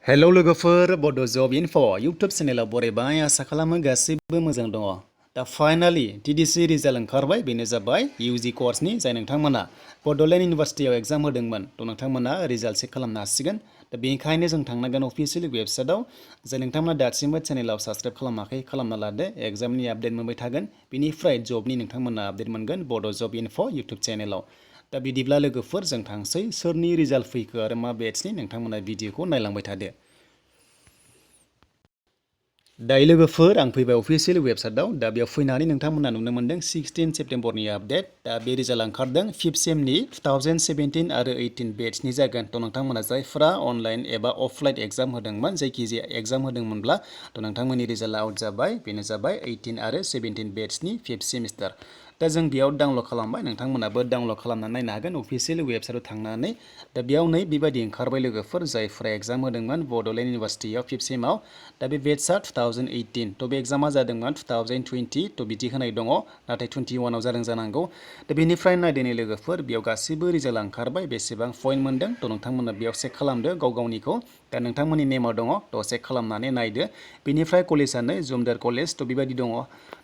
Hello लोगोफोर बड' जब enough' YouTube चेनेलाव बरायबाय आसा खालामो गासैबो मोजां दङ। दा फाइनालि TDC रिजाल्ट ओंखारबाय बेनो जाबाय UG कर्सनि जाय नोंथांमोना बड'लेण्ड इउनिभारसिटियाव एग्जाम होदोंमोन थ' नोंथांमोना रिजाल्ट चेक खालामनो हासिगोन। दा बेनिखायनो जों थांनांगोन अफिसियेल वेबसाइटआव जाय नोंथांमोना दासिमबो चेनेलाव साबस्क्राइब खालामाखै खालामना लादो एग्जामनि आपडेट मोनबाय थागोन बेनिफ्राय जबनि नोंथांमोना आपडेट मोनगोन बड' जब इनफ' इउटुब चेनेलाव। दा बिदिब्ला लोगोफोर जों थांसै सोरनि रिजाल्ट फैखो आरो मा बेट्सनि नोंथांमोना भिडिअखौ नायलांबाय थादो। दायो लोगोफोर आं फैबाय अफिसियेल वेबसाइटआव दा बेयाव फैनानै नोंथांमोना नुनो मोन्दों 16 सेप्तेम्बरनि आपडेट। दा बे रिजाल्ट ओंखारदों 5th सेमनि 2017 आरो 18 बेट्सनि जागोन। थ' नोंथांमोना जायफ्रा अनलाइन एबा अफलाइन एग्जाम होदोंमोन जायखिजाया एग्जाम होदोंमोनब्ला थ' नोंथांमोननि रिजाल्टआ आउट जाबाय बेनो जाबाय 18 आरो 17 बेट्सनि 5th सेमिस्टार। दा जों बेयाव डाउनलड खालामबाय नोंथांमोनाबो डाउनलड खालामनानै नायनो हागोन अफिसियेल वेबसाइटआव थांनानै। दा बेयाव नै बेबायदि ओंखारबाय लोगोफोर जायफ्रा एग्जाम होदोंमोन बड'लेण्ड इउनिभारसिटियाव 5th सेमाव। दा बे बेट्सआ 2018 थ' बे एग्जामा जादोंमोन 2020 थ' बिदि होनाय दङ नाथाय 21आव जादों जानांगौ। दा बेनिफ्राय नायदोनि लोगोफोर बेयाव गासिबो रिजाल्ट ओंखारबाय बेसेबां पइन्ट मोनदों थ' नोंथांमोना बेयाव चेक खालामदो गाव गावनिखौ। दा नोंथांमोननि नेमाव दङ थ' चेक खालामनानै नायदो। बेनिफ्राय कलेजआनो जुमदार कलेज थ' बेबायदि दङ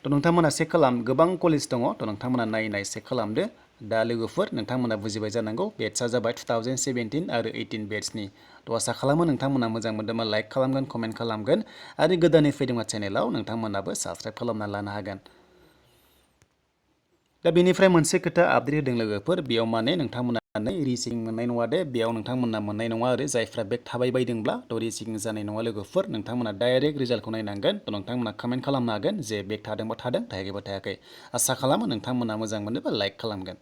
थ' नोंथांमोना चेक खालाम गोबां कलेज दङ थ' नोंथांमोना नाय चेक खालामदो। दा लोगोफोर नोंथांमोना बुजिबाय जानांगौ बेट्सआ जाबाय 2017 आरो 18 बेट्सनि। थ' आसा खालामो नोंथांमोना मोजां मोनदोंबा लाइक खालामगोन कमेन्ट खालामगोन आरो गोदानै फैदोंबा चेनेलाव नोंथांमोनाबो साबस्क्राइब खालामना लानो हागोन। दा बेनिफ्राय मोनसे खोथा आपडेट होदों लोगोफोर बेयाव माने नोंथांमोना रिचेकिं मोननाय नङा दे बेयाव नोंथांमोना मोननाय नङा आरो जायफ्रा बेक थाबाय बायदोंब्ला थ' रिचेकिं जानाय नङा लोगोफोर नोंथांमोना डाइरेक्ट रिजाल्टखौ नायनांगोन थ' नोंथांमोना कमेन्ट खालामनो हागोन जे बेक थादोंबा थादों थायाखैबा थायाखै। आसा खालामो नोंथांमोना मोजां मोनोबा लाइक खालामगोन।